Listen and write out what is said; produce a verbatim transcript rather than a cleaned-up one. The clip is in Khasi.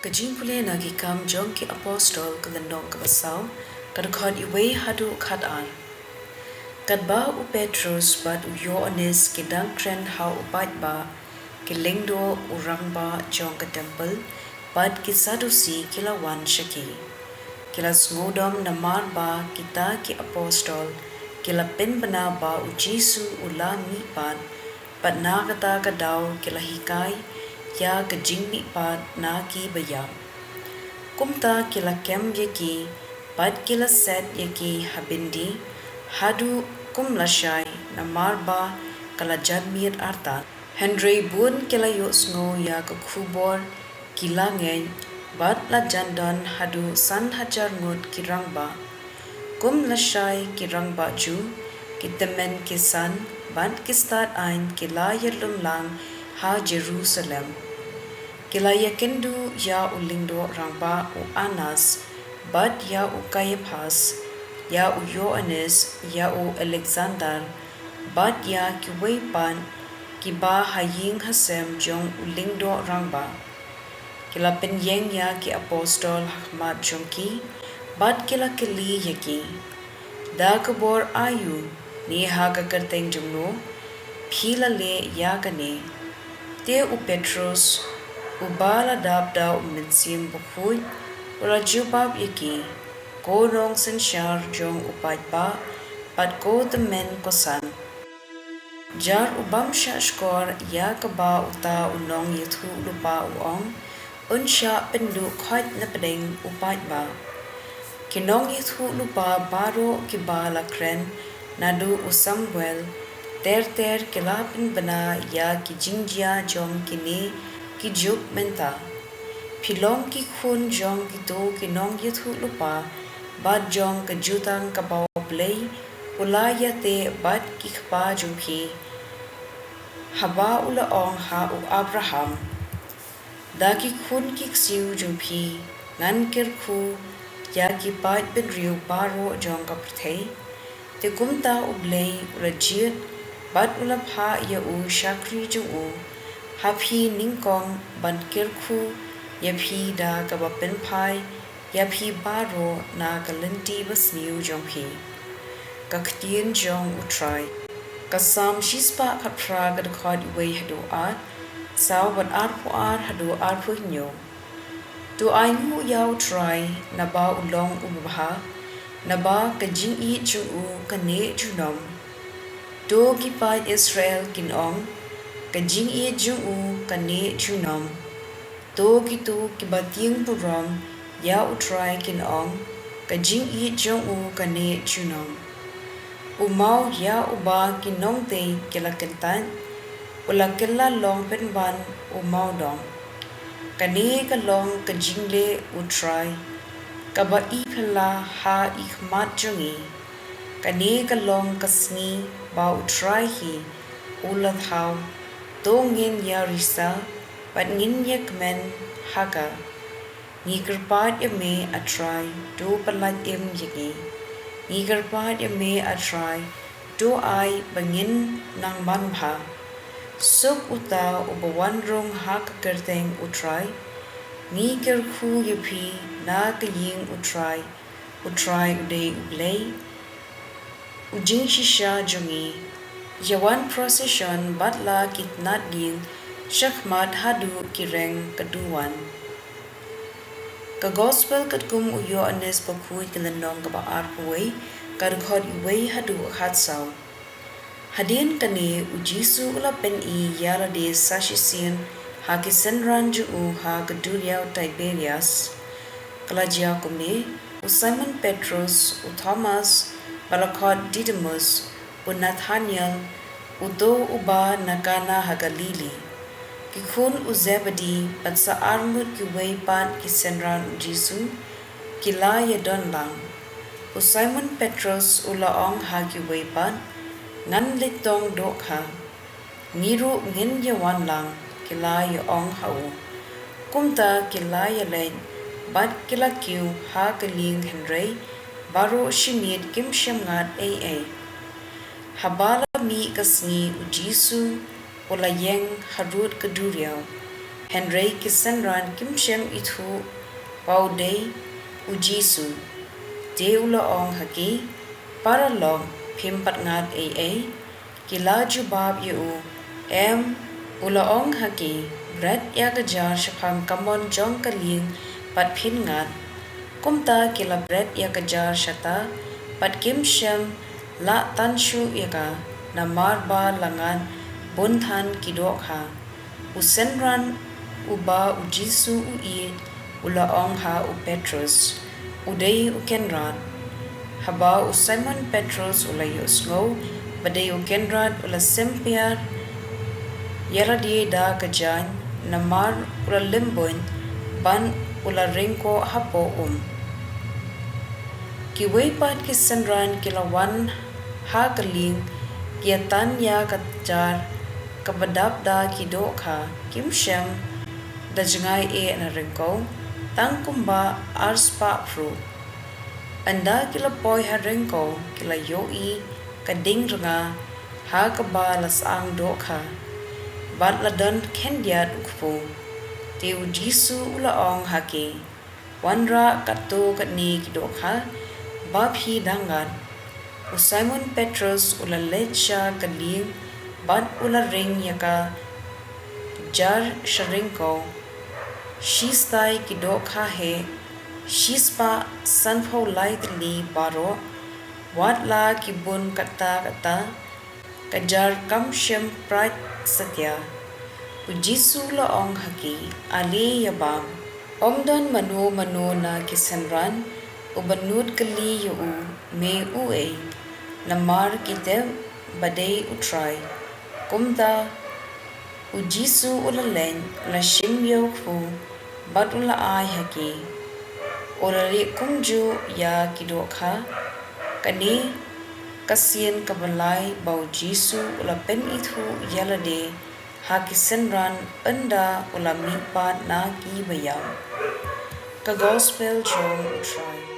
Ka jingpule na ki Kam jong ki Apostol, ka lynnong kaba saw, ka dkhot uwei haduh khatar. Katba u Petros bad u Ïoannis ki dang kren ha u paidbah, ki lyngdoh u rangbah jong ka templ bad ki Sadusi ki la wan sha ki. Ki la sngewdom namar ba kita ki apostol ki la pynbna ba u Jisu u la mihpat, bad na kata ka daw ki la hikai ïa ka jingmihpat na ki baïap. Kumta ki la kem ïa ki bad ki la set ïa ki ha byndi haduh kum lashai, namar ba ka la jan miet artat. Hynrei bun ki la ïohsngew ïa ka khubor, ki la ngeit, bad la jan don haduh san hajar ngut ki rangbah. Kum lashai ki rangbah Jiw, ki tymmen ki san bad ki stad aiñ ki la ïalum lang ha Jerusalem. Ki la ïakynduh ïa u lyngdoh rangbah u Annas, bad ïa u Kaiaphas, ïa u Ïoannis, ïa u Alexander, bad ïa kiwei pat kiba ha ïing ha sem jong u lyngdoh rangbah. Ki la pynïeng ïa ki apostol ha khmat jong ki, bad ki la kylli ïa ki, da ka bor aïu ne ha ka kyrteng jong no phi la leh ïa kane? Te u Petros, uba la dap da u Mynsiem Bakhuid, u la jubab ïa ki, ko nongsynshar jong u paidbah, bad ko tymmen ko san. Jar u bym shah shkor ïa kaba uta u nongïathuhlypa u ong, un shah pynduh khoit napdeng u paidbah. Ki nongïathuhlypa baroh kiba la kren naduh u Samuel ter ter ki la pynbna ïa ki jingjia jong kine ki juk mynta. Phi long ki khun jong kito ki nongïathuhlypa, bad jong ka jutang kaba U Blei u la ïateh bad ki kpa jong phi, haba u la ong ha u Abraham, da ki khun ki ksiew jong phi ngan kyrkhu ïa ki paid bynriew baroh jong ka pyrthei. Te kumta U Blei u la jied, bad u la phah ïa u shakri jong u ha phi nyngkong ban kyrkhu ïa phi da kaba pynphai ïa phi baroh na ka lynti basniew jong phi. Ka ktien jong U Trai. Ka Salm shispah khatphra, ka dkhot uwei haduh ar, saw bad arphew ar haduh arphew hynñiew. To ainguh ïa U Trai, naba u long uba bha, naba ka jingïeit jong u ka neh junom. To ki paid Israel kin ong, ka jingïeit jong u ka neh junom. To kito kiba tieng burom ïa U Trai kin ong, ka jingïeit jong u ka neh junom. U maw ïa uba ki nongtei ki la kyntait, u la kylla long pynban u mawdong. Kane ka long ka jingleh U Trai, kaba i phylla ha i khmat jong ngi. Kane ka long ka sngi ba U Trai hi u la thaw. To ngin ïa risa bad ngin ïa kmen ha ka. Ngi kyrpad ïa me, A Trai, to pyllait im ïa ngi. Ngi kyrpad ïa me, A Trai, to ai ba ngin nang manbha. Suk uta uba wan rung ha ka kyrteng U Trai. Ngi kyrkhu ïa phi na ka ïing U Trai. U Trai u dei U Blei, u jingshisha jong ngi. Ïa wan procession bad la ki tnat dieng shakhmat haduh ki reng ka duwan. Ka Gospel katkum u Ïoannis Bakhuid, ka lynnong kaba arphew wei, ka dkhot uwei haduh khatsaw. Hadien kane U Jisu u la pyni ïa lade sa shisien ha ki synran jong u ha ka duriaw Tiberias. Ka la jia kumne, u Simon Petros, u Thomas, ba la khot Didimus, u Nathaniel, uto uba na Kana ha Galili, ki khun u Zebedi, bad sa arngut kiwei pat ki synran U Jisu, ki la ïadon lang. U Simon Petros u la ong ha kiwei pat, ngan leit tong dohkha. Ngi ruh ngin ïawan lang, ki la ïa ong ha u. Kumta ki la ïaleit bad ki la kiew ha ka lieng, hynrei baroh shimiet kim shym ngat ei ei. Haba la mih ka sngi, U Jisu u la ïeng harud ka duriaw. Hynrei ki synran kim shym ithuh ba u dei u Jisu. Te u la ong ha ki, Paralok, phim pat ngat ei ei? Ki la jubab ïa u, Em. U la ong ha ki, Bret ïa ka jar shaphang ka mon jong ka lieng bad phin ngat. Kumta ki la bret ïa ka jar shata, bad kim shym lah tan shuh ïa ka, namar ba la ngat bun than ki dohkha. U synran uba u Jisu u ïeit u la ong ha u Petrus, U dei u Kynrad. Haba u Simon Petrus u la ïohsngew ba dei u Kynrad, u la sympiar ïa lade da ka jaiñ, namar u la lymbuiñ, bad u la ryngkoh hapoh um. Kiwei pat ki synran ki la wan ha ka lieng, ki ïa tan ïa ka jar kaba dap da ki dohkha. Kim shym da jngai eh na ryngkew, tang kumba arspah phruh. Ynda ki la poi ha ryngkew, ki la ïohi ka ding rnga ha kaba la syang dohkha, bad la don khyndiat u kpu. Te u Jisu u la ong ha ki, Wanrah katto katne ki dohkha ba phi dang ngat. U Simon Petrus u la leit sha ka lieng bad u la ring ïa ka jar sha ryngkew. Shistai ki dohkha heh, shispah sanphew lai tylli baroh, wat la ki bun katta katta, ka jar kam shym prait satia. U Jisu u la ong ha ki, Ale ïa bam. Ym don mano mano na ki synran uba nud kylli ïa u, Me uei? namar ki tip ba dei u Trai. Kumta u Jisu u la leit, u la shim ïa u kpu, bad u la ai ha ki. U la rieh kumjuh ïa ki dohkha. Kane ka sien kaba lai ba u Jisu u la pynithuh ïa lade ha ki synran ynda u la mihpat na ki baïap. Ka Gospel jong u Trai.